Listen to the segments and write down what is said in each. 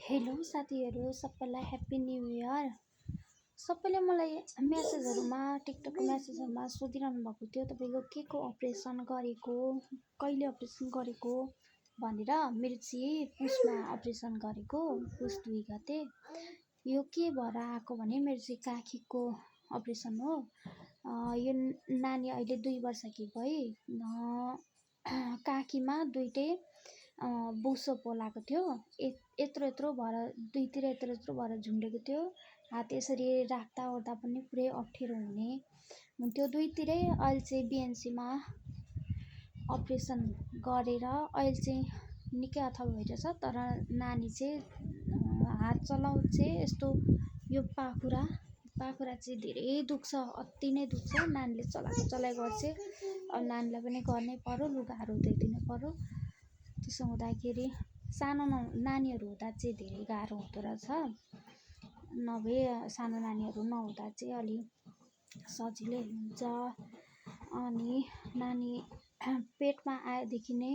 Hello साथीहरू, सबैलाई happy new year. सबैले मलाई मेसेजहरूमा टिकटकको मेसेजहरूमा सोधिरहनु भएको थियो, तपाईँको के को अपरेसन गरेको, कहिले अपरेसन गरेको भनेर। मेरो चाहिँ पुसमा अपरेसन गरेको, पुस 2 गते। यो के भएर आएको भने मेरो चाहिँ काखीको अपरेसन हो। यो नानी अहिले 2 वर्षकी भई काखीमा दुइटै बोसो पोलाएको थियो। यत्रो यत्रो भएर दुईतिर यत्रो यत्रो भएर झुन्डेको थियो। हात यसरी राख्दा ओर्दा पनि पुरै अप्ठ्यारो हुन्थ्यो दुईतिरै। अहिले चाहिँ बिएनसीमा अपरेसन गरेर अहिले चाहिँ निकै अथवा भइरहेछ। तर नानी चाहिँ हात चलाउ चाहिँ यस्तो यो पाखुरा चाहिँ धेरै दुख्छ, अति नै दुख्छ। नानीले चलाइ गर्छ। अब नानीलाई पनि गर्नै पर्यो, लुगाहरू धोइदिनु पर्यो। त्यसो हुँदाखेरि सानो नानीहरू हुँदा चाहिँ धेरै गाह्रो हुँदो रहेछ। नभए सानो नानीहरू नहुँदा चाहिँ अलि सजिलै हुन्छ। अनि नानी पेटमा आएदेखि नै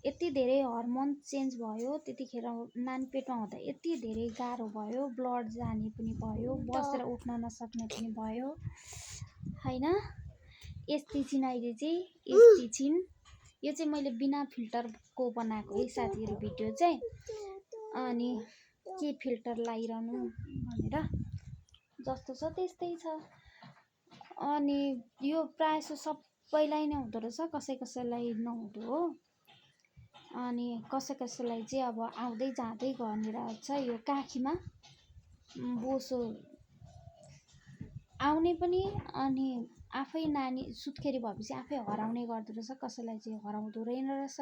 यति धेरै हर्मोन चेन्ज भयो। त्यतिखेर नानी पेटमा हुँदा यति धेरै गाह्रो भयो, ब्लड जाने पनि भयो, बसेर उठ्न नसक्ने पनि भयो हैन। यस्ती छिन् अहिले चाहिँ, यस्ती छिन्। यो चाहिँ मैले बिना फिल्टरको बनाएको है साथीहरू भिडियो चाहिँ। अनि के फिल्टर लगाइरहनु भनेर, जस्तो छ त्यस्तै छ। अनि यो प्रायः सबैलाई नै हुँदो रहेछ, कसैलाई नहुँदो हो। अनि कसैलाई चाहिँ अब आउँदै जाँदै गर्ने रहेछ। यो काखीमा बोसो आउने पनि, अनि आफै नानी सुत्केरी भएपछि आफै हराउने गर्दो रहेछ। कसैलाई चाहिँ हराउँदो रहेछ।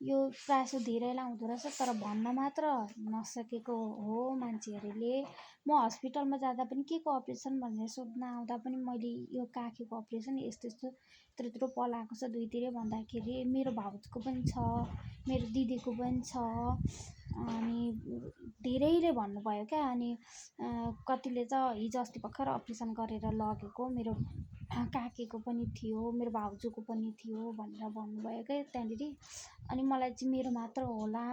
यो प्रायः धेरैलाई हुँदो रहेछ, तर भन्न मात्र नसकेको हो मान्छेहरूले। म हस्पिटलमा जाँदा पनि के को अपरेसन भनेर सोध्न आउँदा पनि मैले यो काखीको अपरेसन यस्तो यत्रो पलाएको छ दुईतिरै भन्दाखेरि मेरो भाउजूको पनि छ, मेरो दिदीको पनि छ। अनि धेरैले भन्नुभयो क्या। अनि कतिले त हिजो अस्ति भर्खर अपरेसन गरेर लगेको मेरो काकीको पनि थियो, मेरो भाउजूको पनि थियो भनेर भन्नुभयो क्या त्यहाँनिर। अनि मलाई चाहिँ मेरो मात्र होला,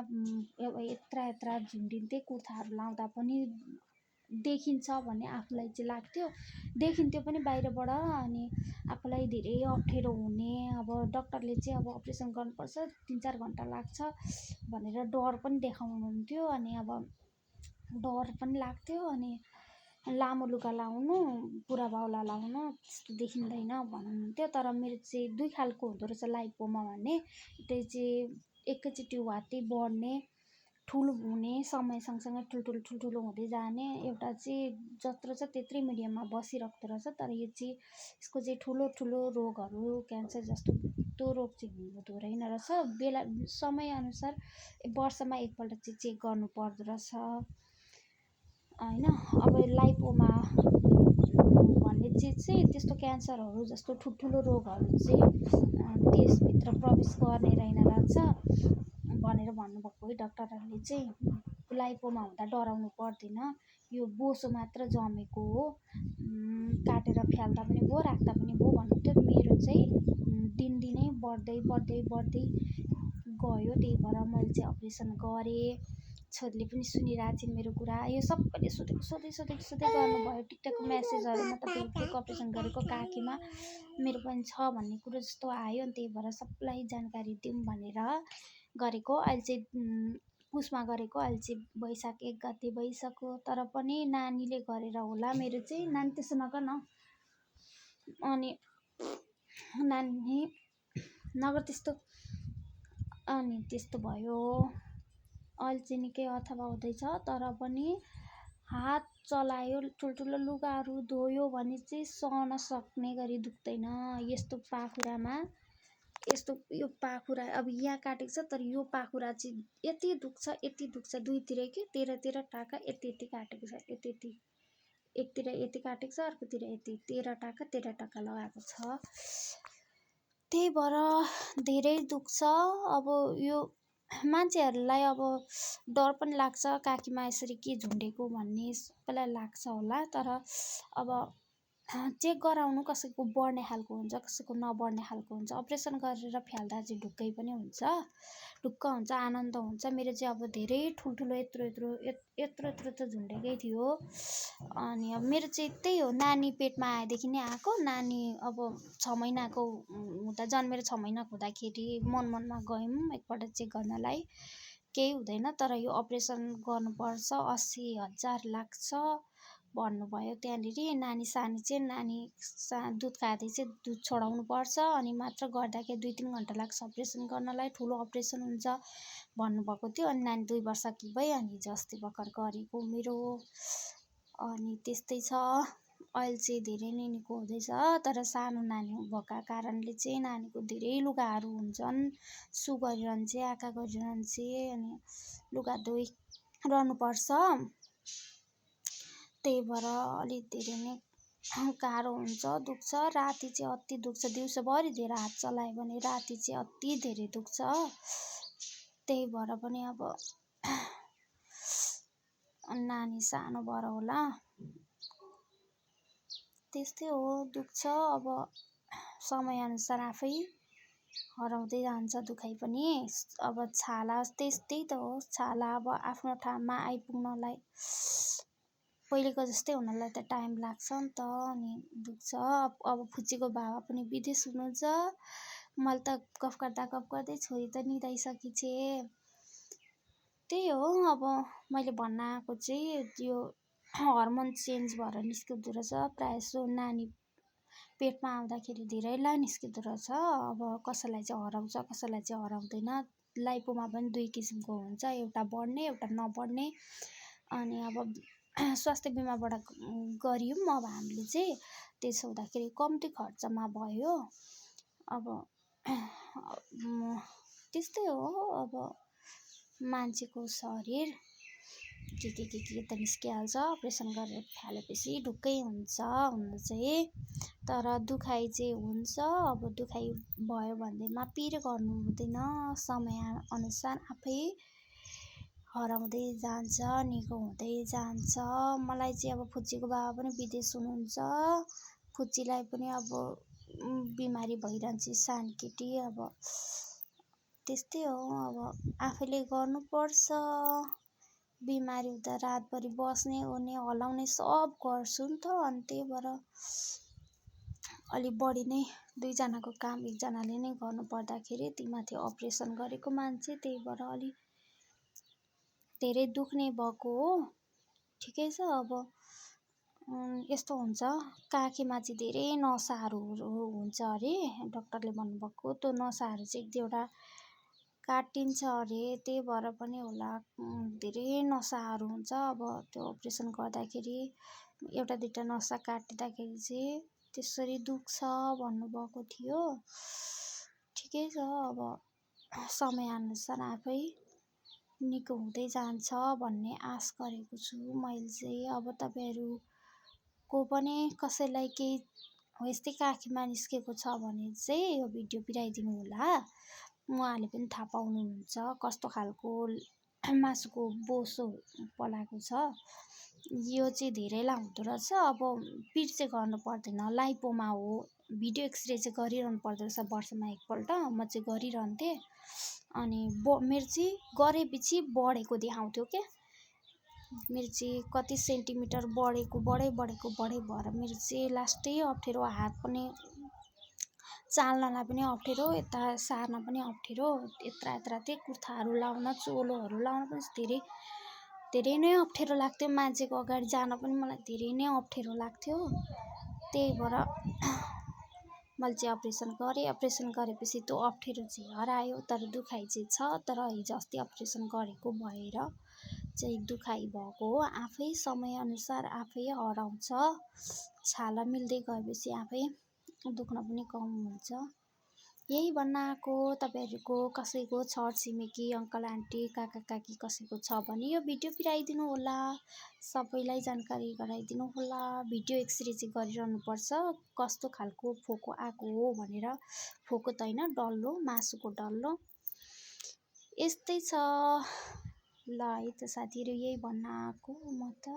यत्रा झुन्डिन्थे, कुर्ताहरू लाउँदा पनि देखिन्छ भन्ने आफूलाई चाहिँ लाग्थ्यो, देखिन्थ्यो पनि बाहिरबाट। अनि आफूलाई धेरै अप्ठ्यारो हुने, अब डक्टरले चाहिँ अब अपरेसन गर्नुपर्छ, 3-4 घन्टा लाग्छ भनेर डर पनि देखाउनुहुन्थ्यो। अनि अब डर पनि लाग्थ्यो। अनि लामो लुगा लाउनु, पुरा बाहुला लाउनु, त्यस्तो देखिँदैन भन्नुहुन्थ्यो। तर मेरो चाहिँ 2 खालको हुँदो रहेछ लाइपोमा भन्ने। त्यही चाहिँ एकैचोटि वात्तै बढ्ने, ठुलो हुने, समय सँगसँगै ठुल्ठुलो हुँदै जाने। एउटा चाहिँ जत्रो छ त्यत्रै मिडियममा बसिराख्दो रहेछ। तर यो चाहिँ यसको चाहिँ ठुलो रोगहरू, क्यान्सर जस्तो त्यो रोग चाहिँ हुँदो रहेन रहेछ। समयअनुसार वर्षमा एकपल्ट चाहिँ चेक गर्नु पर्दो रहेछ हैन। अब लाइपोमा भन्ने चिज चाहिँ त्यस्तो क्यान्सरहरू जस्तो ठुल्ठुलो रोगहरू चाहिँ देशभित्र प्रवेश गर्ने रहेन रहेछ भनेर भन्नुभएको है डक्टरहरूले चाहिँ। लाइपोमा हुँदा डराउनु पर्दैन, यो बोसो मात्र जमेको हो, काटेर फ्याल्दा पनि भयो, राख्दा पनि भयो भन्नुहुन्थ्यो। मेरो चाहिँ दिनदिनै बढ्दै गयो। त्यही भएर मैले चाहिँ अपरेसन गरेँ। छोरीले पनि सुनिरहेको छिन् मेरो कुरा। यो सबैले सोधै गर्नुभयो टिकटकको मेसेजहरूमा, तपाईँको के को अपरेसन गरेको, काखीमा मेरो पनि छ भन्ने कुरो जस्तो आयो। अनि त्यही भएर सबैलाई जानकारी दिउँ भनेर गरेको। अहिले चाहिँ पुसमा गरेको, अहिले चाहिँ वैशाख 1 गते भइसक्यो। तर पनि नानीले गरेर होला मेरो चाहिँ। नानी त्यसो नगर्न। अनि नानी नगर त्यस्तो। अनि त्यस्तो भयो। अहिले चाहिँ निकै अथवा हुँदैछ। तर पनि हात चलायो, ठुल्ठुलो लुगाहरू धोयो भने चाहिँ सहन सक्ने गरी दुख्दैन। यस्तो पाखुरामा यो पाखुरा अब यहाँ काटेको छ, तर यो पाखुरा चाहिँ यति दुख्छ दुईतिरै के 13 टाका यति काटेको छ। एकतिर यति काटेको छ, अर्कोतिर यति 13 टाका लगाएको छ। त्यही भएर धेरै दुख्छ। अब यो मान्छेहरूलाई अब डर पनि लाग्छ, काखीमा यसरी के झुन्डेको भन्ने सबैलाई लाग्छ होला। तर अब चेक गराउनु कसैको बढ्ने खालको हुन्छ, कसैको नबढ्ने खालको हुन्छ। अपरेसन गरेर फ्याल्दा चाहिँ ढुक्कै पनि हुन्छ, ढुक्क हुन्छ, आनन्द हुन्छ। मेरो चाहिँ अब धेरै ठुल्ठुलो यत्रो त झुन्डेकै थियो। अनि अब मेरो चाहिँ त्यही हो, नानी पेटमा आएदेखि नै आएको। नानी अब 6 महिनाको हुँदा, जन्मेर 6 महिनाको हुँदाखेरि मनमा गयौँ एकपल्ट चेक गर्नलाई, केही हुँदैन तर यो अपरेसन गर्नुपर्छ, 80,000 लाग्छ भन्नुभयो। त्यहाँनिर नानी सानो चाहिँ, दुध खाँदै चाहिँ दुध छोडाउनु पर्छ, अनि मात्र गर्दाखेरि 2-3 घन्टा लाग्छ अपरेसन गर्नलाई, ठुलो अपरेसन हुन्छ भन्नुभएको थियो। अनि नानी 2 वर्षकी भई अनि हिजो अस्ति भर्खर गरेको मेरो। अनि त्यस्तै छ, अहिले चाहिँ धेरै नै निको हुँदैछ। तर सानो नानी भएका कारणले चाहिँ नानीको धेरै लुगाहरू हुन्छन्, सु गरिरहन्छे, आँखा गरिरहन्छे, अनि लुगा धोइरहनुपर्छ। त्यही भएर अलिक धेरै नै गाह्रो हुन्छ, दुख्छ। राति चाहिँ अति दुख्छ, दिउँसोभरि धेरै हात चलायो भने राति चाहिँ अति धेरै दुख्छ। त्यही भएर पनि अब नानी सानो भएर होला, त्यस्तै हो, दुख्छ। अब समयअनुसार आफै हराउँदै जान्छ दुखाइ पनि। अब छाला त्यस्तै त हो, छाला अब आफ्नो ठाउँमा आइपुग्नलाई पहिलेको जस्तै हुनलाई त टाइम लाग्छ नि त, अनि दुख्छ। अब फुच्चीको बाबा पनि विदेश हुनुहुन्छ। मैले त गफ गर्दै छोरी त निदाइसकिछे। त्यही हो, अब मैले भन्न आएको चाहिँ यो हर्मोन चेन्ज भएर निस्किँदो रहेछ प्रायः जसो नानी पेटमा आउँदाखेरि धेरैलाई निस्किँदो रहेछ। अब कसैलाई चाहिँ हराउँछ, कसैलाई चाहिँ हराउँदैन। लाइपोमा पनि 2 किसिमको हुन्छ, एउटा बढ्ने एउटा नबढ्ने। अनि अब स्वास्थ्य बिमाबाट गरियौँ अब हामीले चाहिँ, त्यसो हुँदाखेरि कम्ती खर्चमा भयो। अब त्यस्तै हो, अब मान्छेको शरीर के त निस्किहाल्छ, अपरेसन गरेर फालेपछि ढुक्कै हुन्छ हुनु चाहिँ। तर दुखाइ चाहिँ हुन्छ। अब दुखाइ भयो भनेदेखिमा पिर गर्नु हुँदैन, समयअनुसार आफै हराउँदै जान्छ, निको हुँदै जान्छ। मलाई चाहिँ अब फुच्चीको बाबा पनि विदेश हुनुहुन्छ, फुच्चीलाई पनि अब बिमारी भइरहन्छ, सानो केटी। अब त्यस्तै हो, अब आफैले गर्नुपर्छ। बिमारी हुँदा रातभरि बस्ने ओर्ने हलाउने सब गर्छु नि त, अनि त्यही भएर अलिक बढी नै 2 जनाको काम एकजनाले नै गर्नु पर्दाखेरि तीमाथि अपरेसन गरेको मान्छे, त्यही भएर अलिक धेरै दुख्ने भएको हो। ठिकै छ। अब यस्तो हुन्छ, काखीमा चाहिँ धेरै नसाहरू हुन्छ अरे, डक्टरले भन्नुभएको। त्यो नसाहरू चाहिँ 1-2वटा काटिन्छ अरे, त्यही भएर पनि होला धेरै नसाहरू हुन्छ। अब त्यो अपरेसन गर्दाखेरि 1-2टा नसा काटिँदाखेरि चाहिँ त्यसरी दुख्छ भन्नुभएको थियो। ठिकै छ, अब समयअनुसार आफै निको हुँदै जान्छ भन्ने आश गरेको छु मैले चाहिँ। अब तपाईँहरूको पनि कसैलाई केही हो यस्तै काखीमा निस्केको छ भने चाहिँ यो भिडियो पुऱ्याइदिनु होला, उहाँले पनि थाहा पाउनुहुन्छ कस्तो खालको मासुको बोसो पलाएको छ। यो चाहिँ धेरैलाई हुँदो रहेछ। अब पिर चाहिँ गर्नु पर्दैन, लाइपोमा हो, भिडियो एक्सरे चाहिँ गरिरहनु पर्दो रहेछ वर्षमा एकपल्ट। म चाहिँ गरिरहन्थेँ। अनि मेरो चाहिँ गरेपछि बढेको देखाउँथ्यो क्या, मेरो चाहिँ कति सेन्टिमिटर बढेको भएर मेरो चाहिँ लास्टै अप्ठ्यारो, हात पनि चाल्नलाई पनि अप्ठ्यारो, यता सार्न पनि अप्ठ्यारो, यत्रा चाहिँ कुर्ताहरू लाउन, चोलोहरू लाउन पनि धेरै नै अप्ठ्यारो लाग्थ्यो। मान्छेको अगाडि जान पनि मलाई धेरै नै अप्ठ्यारो लाग्थ्यो। त्यही भएर मैले चाहिँ अपरेसन गरेपछि त्यो अप्ठ्यारो चाहिँ हरायो। तर दुखाइ चाहिँ छ, तर हिजो अस्ति अपरेसन गरेको भएर चाहिँ दुखाइ भएको हो। आफै समयअनुसार आफै हराउँछ, छाला मिल्दै गएपछि आफै दुख्न पनि कम हुन्छ। यही भन्न आएको। तपाईँहरूको कसैको छरछिमेकी अङ्कल आन्टी काका काकी कसैको छ भने यो भिडियो पुऱ्याइदिनु होला, सबैलाई जानकारी गराइदिनु होला। भिडियो एक्सरे चाहिँ गरिरहनुपर्छ कस्तो खालको फोको आएको हो भनेर। फोको त होइन, डल्लो, मासुको डल्लो। यस्तै छ। ल है त साथीहरू, यही भन्न आएको म त।